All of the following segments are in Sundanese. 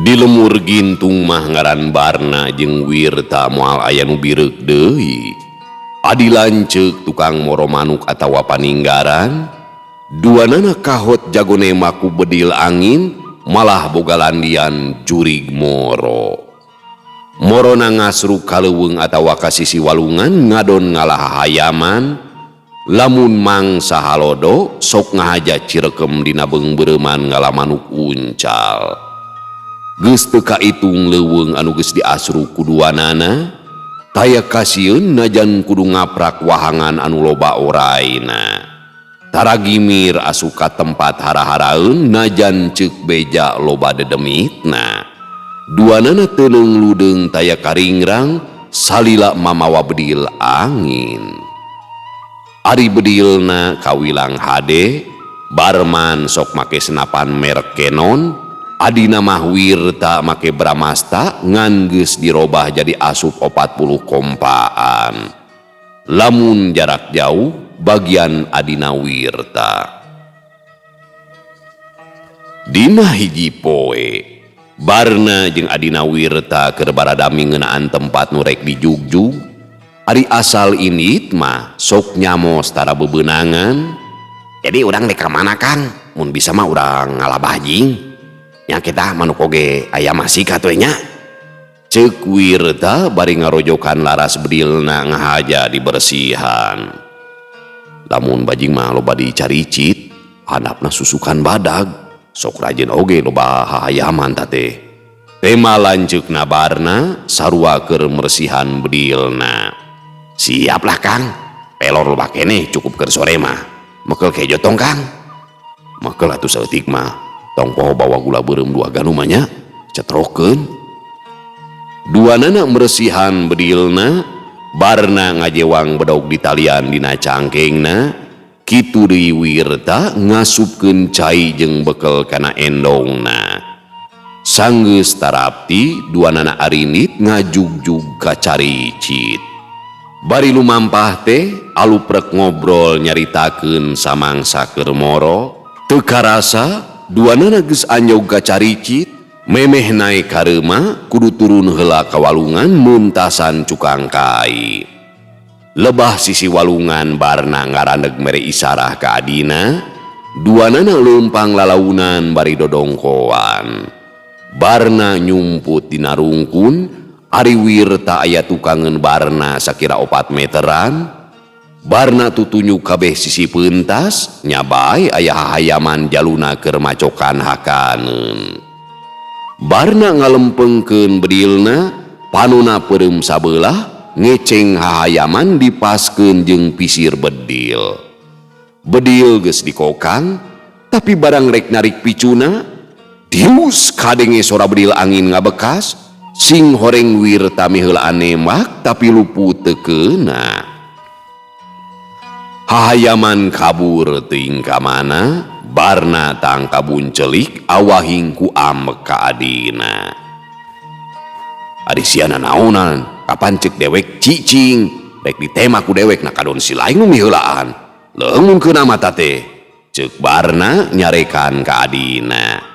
Di lemur Gintung mah ngaran Barna jeung Wirta moal aya nu bireuk deui. Adi lanceuk tukang moro manuk atawa paninggaran, duanana kahot jago nembak ku bedil angin malah boga landian jurig moro. Morona ngasruk ka leuweung atawa ka sisi walungan ngadon ngalah hayaman, lamun mangsa halodo sok ngahaja cirekem dina beungbeureuman ngala manuk uncal. Geus teu kaitung leuweung anu geus diasruk ku duanana, taya kasieun najan kudu ngaprak wahangan anu loba oraina. Tara gimir asup ka tempat hara-haraeun najan ceuk beja loba dedemitna. Duanana teuneung ludeung taya karingrang salila mamawa bedil angin. Ari bedilna kawilang hade, Barman sok make senapan merek Canon, adina mah Wirta make Bramasta ngan geus dirobah jadi asup 40 kompaan. Lamun jarak jauh bagian adina Wirta. Dina hiji poe, Barna jeung adina Wirta keur baradami ngeunaan tempat nu rek dijugjug. Ari asal indit mah sok nyamos tara bebenangan. Jadi urang dek ka mana Kang? Mun bisa mah urang ngalabah jing. Nya kita manuk oge aya masih atuh nya. Ceuk Wirta bari ngarojokan laras bedilna ngahaja dibersihan. Lamun bajing mah loba dicaricit, handapna susukan badag, sok rajin oge loba hahayaman teh. Tema lanceukna Barna sarua keur mersihan bedilna. Siaplah Kang, pelor loba keneh cukup keur sore mah. Mekel kejo tong Kang. Mekel atuh saeutik mah. Tong poho bawa gula beureum 2 ganum nya, cetrokeun. Duanana mersihan bedilna, Barna ngajewang bedog di talian dina cangkengna, kitu deui Wirta ngasupkeun cai jeung bekel kana endongna. Sanggeus tarapti duanana arinit ngajugjug ka caricit. Bari lumampah teh aluprek ngobrol nyaritakeun samangsa keur moro, teu karasa duanana geus anjog ka caricit, memeh naek ka reuma kudu turun heula ka walungan muntasan cukang kai. Lebah sisi walungan Barna ngarandeg mere isarah ka adina, duanana leumpang lalaunan bari dodongkoan. Barna nyumput dina rungkun, ari Wirta aya tukangeun Barna sakira 4 meteran. Barna tutunjuk kabeh sisi peuntas, nya bae aya hahayaman jaluna keur macokan hakaneun. Barna ngalempengkeun bedilna, panona peureum sabelah, ngeceng hahayaman dipaskeun jeung pisir bedil. Bedil geus dikokang, tapi barang rek narik picuna, dius kadenge sora bedil angin ngabekas, sing horeng Wirta miheulaan nembak tapi luput teu keuna. Hahayaman kabur teuing ka mana, Barna tangkabun celik awahing ku amek ka adina. Ari siana naonan, kapan ceuk dewek cicing, rek ditema ku dewek na kadon si lain nu miheulaan. Leungeun keuna mata teh, ceuk Barna nyarekan ka adina.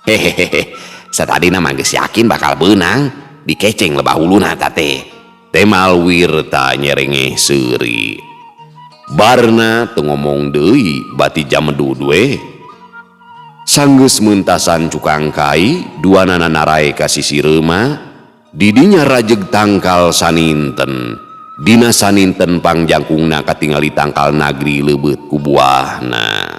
Hehehe, satadina mah geus yakin bakal beunang, dikeceng lebah huluna ta teh. Temal Wirta nyerengeh seuri. Barna teu ngomong deui bati jamedud we. Sanggeus meuntasan cukang kai, duanana narae ka sisi reuma, didinya rajeg tangkal saninten. Dina saninten pangjangkungna katingali tangkal nagri leubeut ku buahna.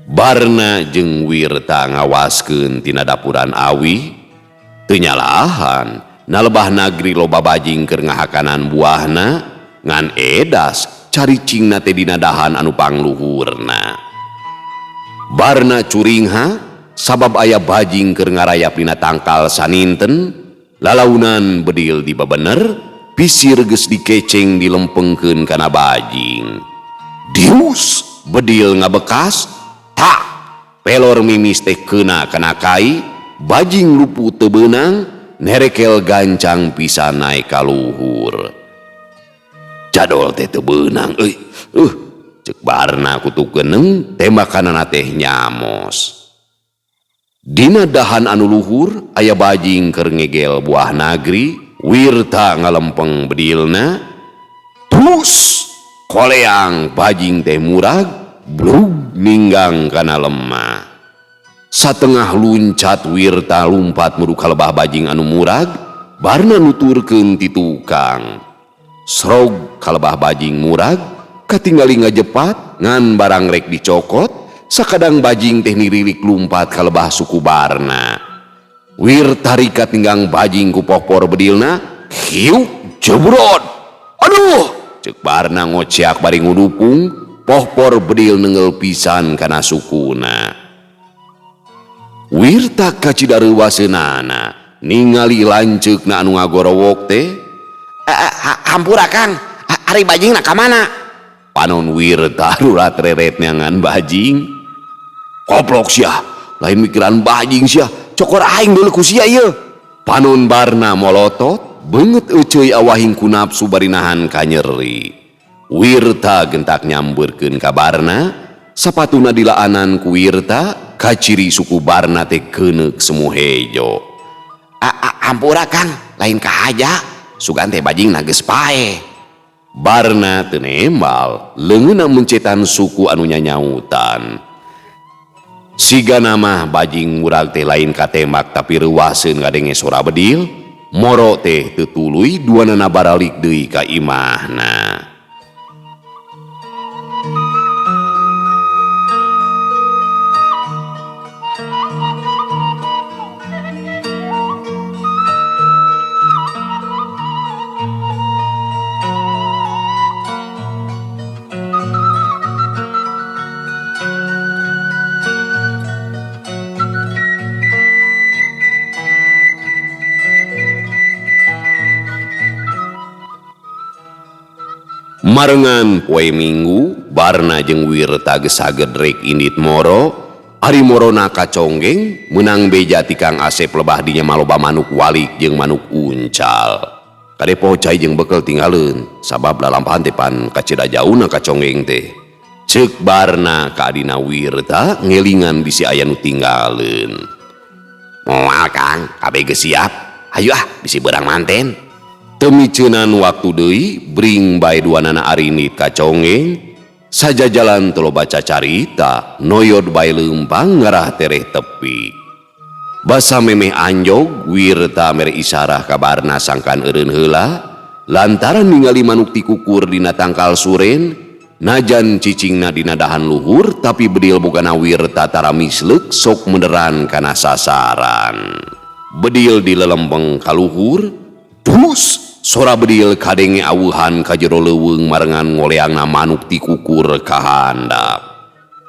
Barna jeung Wirta ngawaskeun tina dapuran awi, teu nyalahan, nalebah nagri loba bajing keur ngahakanan buahna, ngan edas caricingna teh dina dahan anu pangluhurna. Barna curingha sabab aya bajing keur ngarayap dina tangkal saninten, lalaunan bedil di babener, pisir geus dikeceng dilempengkeun kana bajing. Dius bedil ngabekas, tak pelor mimis teh keuna kana kai, bajing luput teu beunang, nerekel gancang pisan naek ka luhur. Jadol teh teu beunang euy. Ceuk Barna kutu geneng tembakanana teh nyamos. Dina dahan anu luhur aya bajing keur ngegel buah nagri, Wirta ngalempeng bedilna, terus koleang bajing teh murag, blug ninggang kana lemah. Satengah luncat Wirta lumpat muru kalebah bajing anu murag, barna nuturkeun ti tukang. Srog kalebah bajing murag, katingali ngajepat ngan barang rek dicokot, sakadang bajing teh nirilik lumpat kalebah suku Barna. Wirta rikat ninggang bajing ku pohpor bedilna, hiuk jebrot. Aduh, cek Barna ngoceak bari ngudupung, pohpor bedil nenggel pisan kana sukuna. Wirta kacida reuwaseunana ningali lanceukna anu ngagorowok teh. Hampura Kang, ari bajingna ka mana? Panon Wirta rurat reret neangan bajing. Koplok sia, lain mikiran bajing sia, cokor aing deuleu ku sia ieu. Panon Barna molotot, beungeut euceuy awahing ku nafsu bari nahan kanyeri. Wirta gentak nyambeurkeun ka Barna, sapatuna dilaanan ku Wirta, kaciri suku Barna teh keuneuk semu hejo. Hampura Kang, lain kahaja, sugan teh bajingna geus paeh. Barna teu nembal, leungeunna mencetan suku anu nyanyautan. Sigana mah bajing murag teh lain katembak tapi reuwaseun ngadenge sora bedil, moro teh teu tuluy duanana baralik deui ka imahna. Marengan poe Minggu, Barna jeung Wirta geus saged rek indit moro, ari morona kaconggeng meunang beja ti Kang Asep lebah dinya maloba manuk walik jeung manuk uncal. Kade poho cai jeung bekel tinggaleun, sabab lalampahan teh pan kacida jauna kaconggeng teh. Ceuk Barna ka adina Wirta ngelingan bisi aya nu tinggaleun. Moal Kang, kabeh geus siap. Hayu ah, bisi beurang manten. Teu miceunan waktu deui, bring bae duanana arinit ka conggeng, sajajalan teu loba cacarita, noyod bae leumpang ngarah tereh tepi. Basa memeh anjog, Wirta mere isarah ka Barna sangkan eureun heula, lantaran ningali manuk ti kukur dina tangkal suren, najan cicingna dina dahan luhur, tapi bedil bogana Wirta tara misleuk sok menderan kana sasaran. Bedil dilelempeng ka luhur, dus sora bedil kadenge awuhan ka jero leuweung marengan ngoleangna manuk ti kukur ka handap.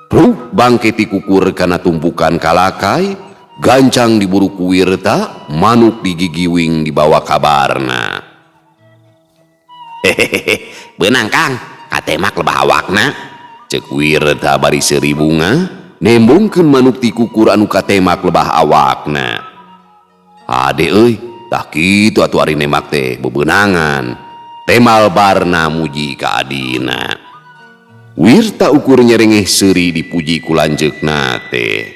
Pluk bangke ti kukur kana tumpukan kalakai, gancang diburu ku Wirta, manuk digigiwing dibawa ka Barna. Hehehe, beunang Kang, katemak lebah awakna. Ceuk Wirta bari seuri bunga, nembongkeun manuk ti kukur anu katemak lebah awakna. Ade euy, tah kitu atuh ari nembak teh bebeunangan. Temal Barna muji ka adina. Wirta ukur nyerengeh seuri dipuji ku lanceukna teh.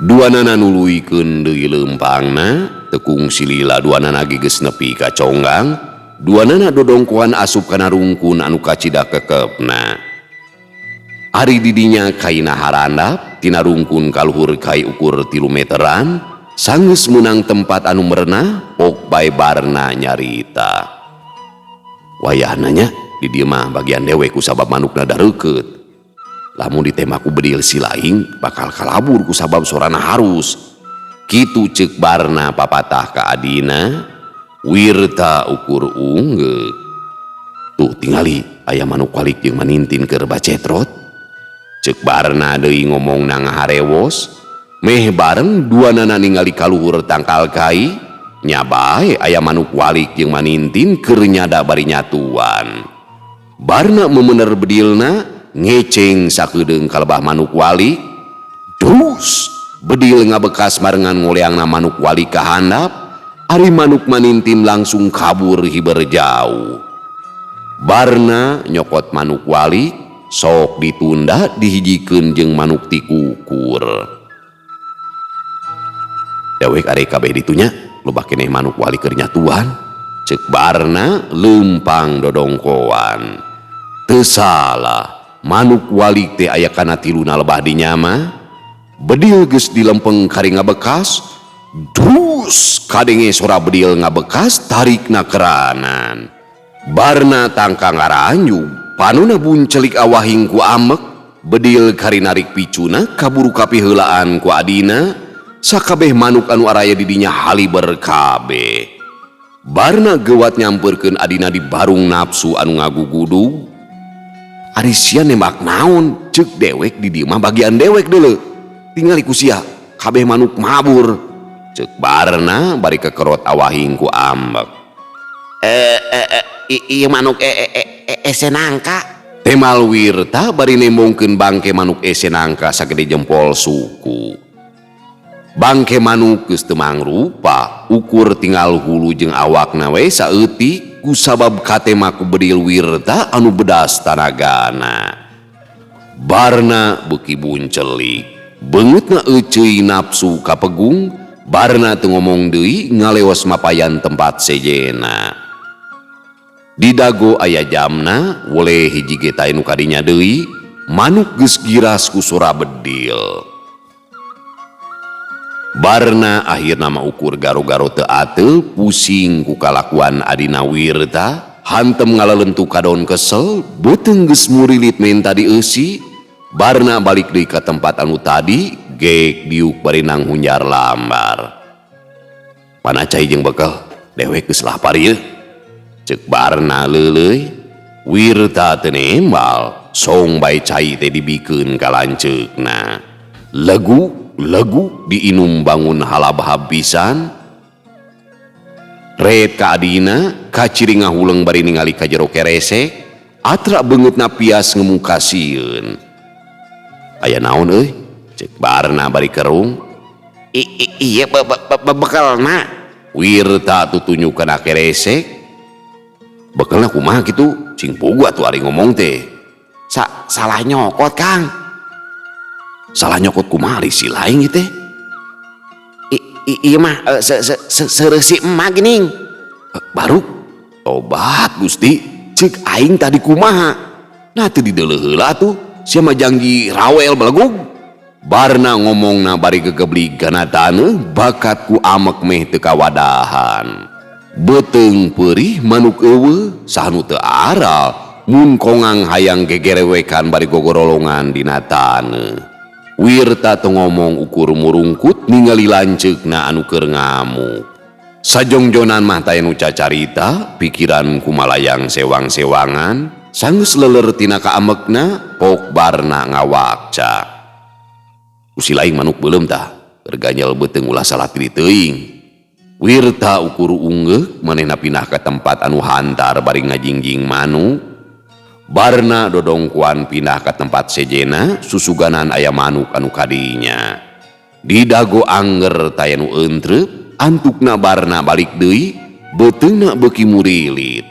Duanana nuluykeun deui leumpangna, tekung silila duanana ge geus nepi ka conggang, duanana dodongkoan asup kana rungkun anu kacida kekepna. Ari didinya kaina harandap, tina rungkun kaluhur kai ukur 3 meteran, sanggeus meunang tempat anu merenah, pok bae Barna nyarita. Wayahna nya di dieu mah bagian dewe ku sabab manukna dareukeut. Lamun ditembak ku bedil si laing bakal kalabur ku sabab sorana harus. Kitu ceuk Barna papatah ka adina, Wirta ukur unggeuk. Tuh tingali aya manuk walik jeung manintin keur bacetrot. Ceuk Barna deui ngomong na ngaharewos, meh bareng duanana ningali kaluhur tangkal kai, nya bae aya manuk walik jeung manintin keur nyada bari nyatuan. Barna memener bedilna, ngeceng sakedeung kalebah manuk walik, dus bedil ngabekas marengan ngoleangna manuk walik ka handap, ari manuk manintin langsung kabur hiber jauh. Barna nyokot manuk walik, Sok ditunda dihijikeun jeung manuk ti kukur. Dewek ari kabeh ditunya loba keneh manuk walik keur nyatuan. Ceuk Barna leumpang dodongkoan. Teu salah, manuk walik teh aya kana tiluna lebah dinya mah. Bedil geus dilempeng kari ngabekas, dus kadenge sora bedil ngabekas tarikna keranan. Barna tangka ngaranjug, panona buncelik awahing ku amek, bedil kari narik picuna kaburu kapiheulaan ku adina, sakabeh manuk anu araya di dinya haliber kabeh. Barna geuwat nyampeurkeun adina di barung nafsu anu ngagugudug. Ari sia nembak naon, ceuk dewek di dieu mah bagian dewek deuleu. Tingali ku sia, kabeh manuk mabur. Ceuk Barna bari kekerot awahing ku ambek. Ieu manuk ese nangka. Temal Wirta bari nembongkeun bangke manuk ese nangka sagede jempol suku. Bangke manuk geus teu mangrupa, ukur tinggal hulu jeung awakna we saeutik kusabab katema ku bedil Wirta anu bedas tanagana. Barna beuki buncelik, beungeutna euceuy nafsu kapegung, Barna teu ngomong deui ngaleos mapayan tempat sejena. Di dago aya jamna, woleh hiji ge teh nu kadinya deui, manuk geus giras ku sora bedil. Barna akhirna mah ukur garo-garo teu ateul, pusing ku kalakuan adina Wirta, hantem ngalelentu kadon kesel, beuteung geus murilit menta dieusi. Barna balik deui ka tempat anu tadi, geek diuk bari nang hunjar lambar. Mana cai jeung bekel, dewek geus lapar ieu. Ceuk Barna leuleuy, Wirta teu nembal, song bae cai teh dibikeun ka lanceukna. Legu legu diinum bangun halabhab pisan. Ret ka adina, kaciri ngahuleng bari ningali ka jero keresek, atra beungeutna pias ngemuka sieun. Aya naon euy? Ceuk Barna bari kerung. Ieu bekelna. Wirta tutunjuk kana keresek. Bekelna kumaha kitu? Cing pugu atuh ari ngomong teh. Salah nyokot, Kang. Salah nyokot kumaha ari si lain ieu teh? Ieu mah seureuh si emak geuning. Baru tobat Gusti, ceuk aing tadi kumaha? Nah teu dideuleu heula atuh, sia mah jangji rawel belegug. Barna ngomongna bari gegeblig kana taneuh, bakat ku amek meh teu kawadahan. Beuteung peurih manuk eueuh, saha nu teu aral mun kongang hayang gegerewekan bari gogorolongan dina taneuh. Wirta teu ngomong ukur murungkut ningali lanceukna anu keur ngamuk. Sajongjonan mah taya nu cacarita, pikiran kumalayang sewang-sewangan, sanggeus leuleur tina kaamekna, pok Barna ngawakca. Ku si laing manuk beuleum tah, keur ganjel beuteung ulah salah tili teuing. Wirta ukur unggeuh manehna pindah ka tempat anu hantar bari ngajingjing manuk. Barna dodongkuan pindah ka tempat sejena, susuganan aya manuk anu kadinya. Di dago angger taya nu entrep, antukna Barna balik deui, beuteungna beuki murilit.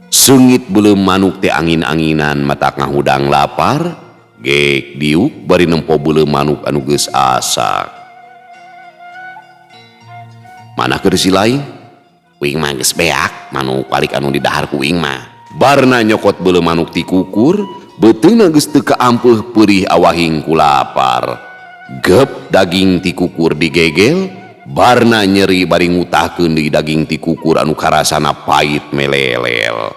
Seungit beuleum manuk teh angin-anginan matak ngahudang lapar, geek diuk bari nempo beuleum manuk anu geus asak. Mana keur si lain? Uing mah geus beak, manuk walik anu didahar ku uing mah. Barna nyokot beuleum manuk ti kukur, beuteungna geus teu kaampeuh peurih awahing ku lapar. Gep daging ti kukur digegel, Barna nyeri bari ngutahkeun deui daging ti kukur anu karasana pahit melelel.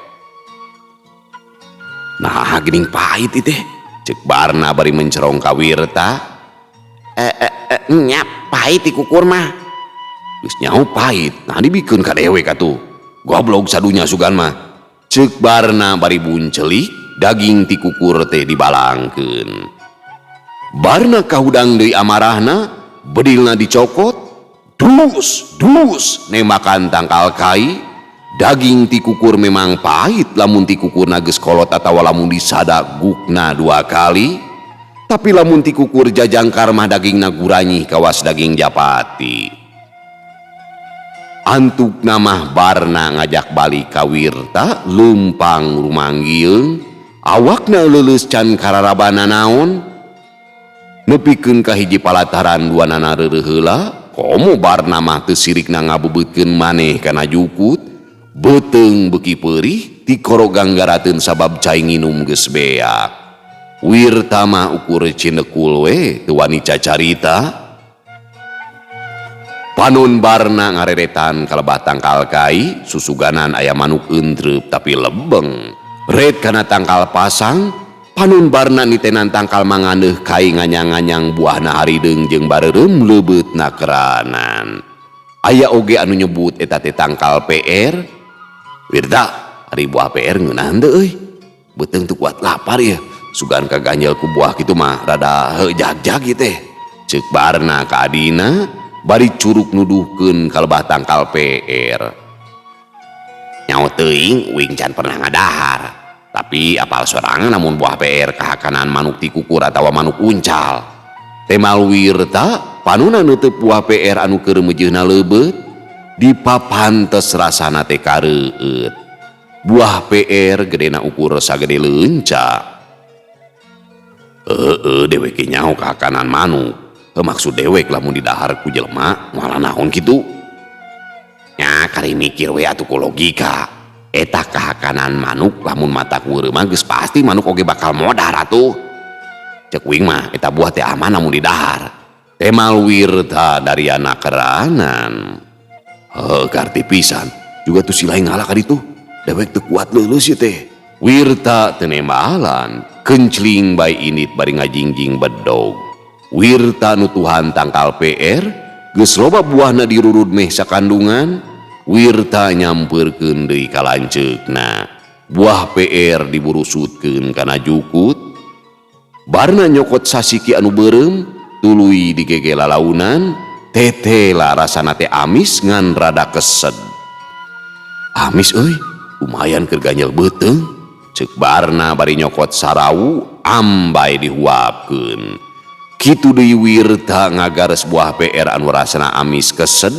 Nah, geuning pahit ieu teh. Ceuk Barna bari mencerong ka Wirta. Nya pahit ti kukur mah. Geus nyaho pahit, nah dibikeun ka dewek atuh. Goblok sadunya sugan mah. Ceuk Barna bari buncelik, daging ti kukur teh dibalangkeun. Barna kahudang deui amarahna, bedilna dicokot, dus dus nembakan tangkal kai. Daging ti kukur memang pahit lamun ti kukurna geus kolot atawa lamun disada gukna 2 kali. Tapi lamun ti kukur jajangkar mah dagingna guranyih kawas daging japati. Antukna mah Barna ngajak balik ka Wirta leumpang rumanggieung, Awakna leuleus can kararabana naon. Nepikeun ka hiji palataran duanana reureuh heula, komo Barna mah teu sirikna ngabebeutkeun maneh kana jukut. Beuteung beuki peurih tikoro ganggarateun sabab cai nginum geus beak. Wirta mah ukur cinekul we teu wani cacarita. Panon Barna ngareretan kalebah tangkal kai, susuganan aya manuk entrep tapi lebeng. Red kana tangkal pasang, panon Barna nitenan tangkal manganeuh kai nganyang-nganyang buahna harideung jeung bareureum leubeutna keranan. Aya oge anu nyebut eta teh tangkal PR. Wirda, ari buah PR ngeunah henteu euy. Beuteung teu kuat lapar ya. Sugan kaganjel ku buah kitu mah rada heuh jag-jag ieu teh. Ceuk Barna ka adina bari curug nuduhkeun kalebah tangkal PR. Nyaho teuing uing can pernah ngadahar. Tapi apal sorangan namun buah PR kahakanan manuk tikukur atawa manuk uncal. Temal Wirta panuna neuteub buah PR anu keur meujeuhna leubeut, dipapantes rasana teh kareueut. Buah PR gedena ukur sagede leunca. Heeh, dewek ge nyaho kahakanan manuk. Maksud dewek lamun didahar ku jelema moal naon kitu. Nya kari mikir we atuh ku logika. Eta kahakanan manuk lamun mata ku mah geus pasti manuk oge bakal modar atuh. Cek uing mah eta buah teh aman lamun didahar. Temal Wirta dari anak keranan. Heuh, karti pisan. Juga tuh silai ngalah ka ditu. Dewek teu kuat leuleus ieu teh. Wirta teu nembalan, kencling bae init bari ngajingjing bedog. Wirta nutuhan tangkal PR, geus loba buahna dirurud meh sakandungan. Wirta nyampeurkeun deui ka lanceukna. Buah PR diburusutkeun kana jukut. Barna nyokot sasiki anu beureum, tuluy digege lalaunan, tetela rasana teh amis ngan rada kesed. Amis euy, lumayan keur ganjel beuteung. Ceuk Barna bari nyokot sarawu, ambai dihuapkeun. Kitu deui Wirta ngagares buah PR anu rasana amis kesed.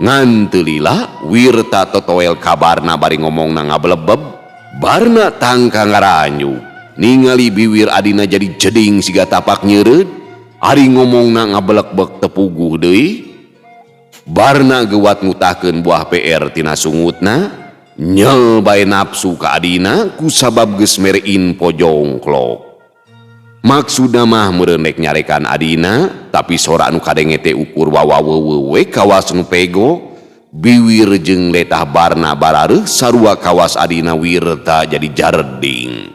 Ngan teu lila Wirta totoel ka Barna bari ngomongna ngablebeb. Barna tangka ngaranyu, ningali biwir adina jadi jeding siga tapak nyeureud. Ari ngomongna ngabelekbek tepuguh deui. Barna geuwat ngutahkeun buah PR tina sungutna, nyel bae nafsu ka adina kusabab geus mere info jongklok. Maksudna mah meureun rek nyarekan adina, tapi sora anu kadenge teh ukur wawawewe kawas nu pego. Biwir jeung letah Barna barareuh sarua kawas adina Wirta jadi jarding.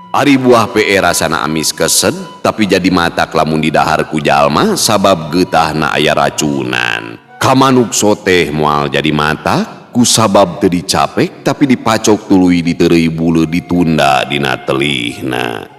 Ari buah PR rasana amis kesed, tapi jadi matak lamun didahar ku jalma sabab geutahna aya racunan. Ka manuk soteh moal jadi matak ku sabab teu dicapek tapi dipacok tuluy diteureuy bulu ditunda dina telihna.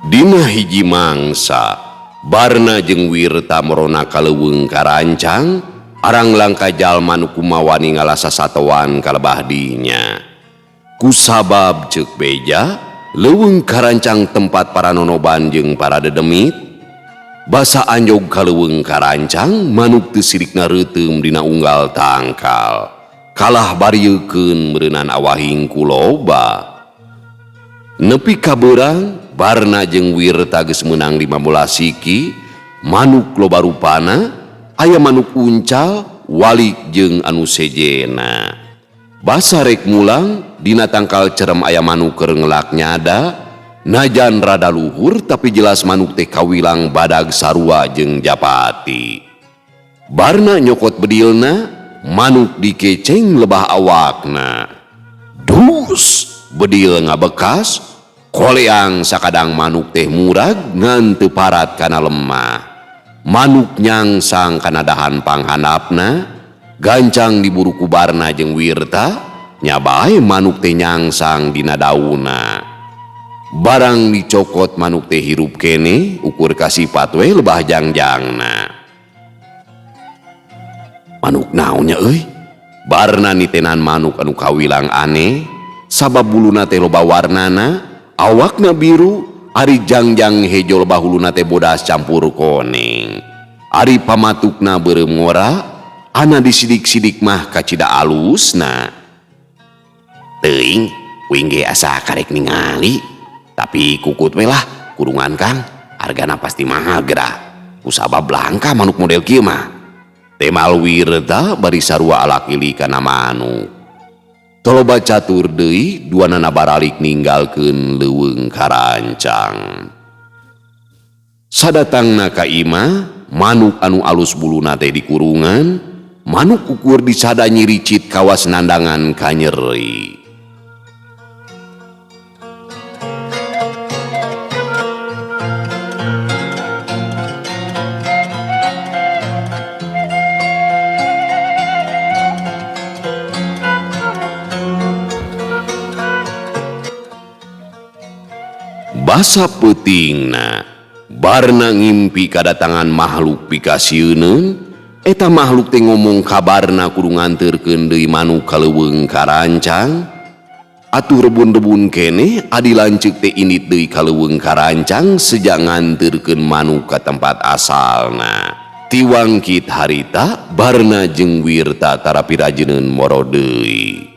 Dina hiji mangsa, Barna jeung Wirta merona ka leuweung karancang, arang langka jalma nu kumawani ngalasa satoan kalebah dinya. Kusabab ceuk beja, leuweung karancang tempat para nonoban jeung para dedemit. Basa anjog ka leuweung karancang manuk teu sirik ngareuteum dina unggal tangkal. Kalah bariekeun meureunan awahing ku loba. Nepi ka beurang Barna jeung Wirta geus meunang 15 siki, manuk loba rupana, aya manuk uncal, walik jeung anu sejena. Basa rek mulang dina tangkal cerem aya manuk keur ngelak nyada. Najan rada luhur tapi jelas manuk teh kawilang badag sarua jeung japati. Barna nyokot bedilna, manuk dikeceng lebah awakna. Dus, bedil ngabekas, koleang sakadang manuk teh murag ngan teu parat kana lemah. Manuk nyangsang kana dahan panghandapna, gancang diburu ku Barna jeung Wirta, nya bae manuk teh nyangsang dina dauna. Barang dicokot manuk teh hirup kene, ukur kasipat we lebah jangjangna. Manuk naonnya euy? Barna nitenan manuk anu kawilang aneh, sabab buluna teh loba warnana, awakna biru, ari jangjang hejo lebah huluna teh bodas campur koneng. Ari pamatukna beureum ngora, ana disidik-sidik mah kacida alusna. Teuing, uing ge asa karek ningali. Tapi kukut we lah, kurungan Kang, hargana pasti mahal geura. Kusabab langka manuk model kieu mah. Temal Wirta bari sarua alak-ilik kana manuk. Toloba catur deui duanana baralik ninggalkeun leuweung karancang. Sadatangna ka imah, manuk anu alus buluna teh dikurungan, manuk ukur disada nyiricit kawas nandangan kanyeri. Basa peutingna, Barna ngimpi kadatangan makhluk pikasieuneun, eta makhluk teh ngomong kabarna kudu nganterkeun deui manuk ka leuweung karancang. Atuh rebun-rebun keneh adi lanceuk teh indit deui ka leuweung karancang sejak nganterkeun manuk ka tempat asalna. Tiwangkit harita Barna jeung Wirta tara pirajeuneun moro deui.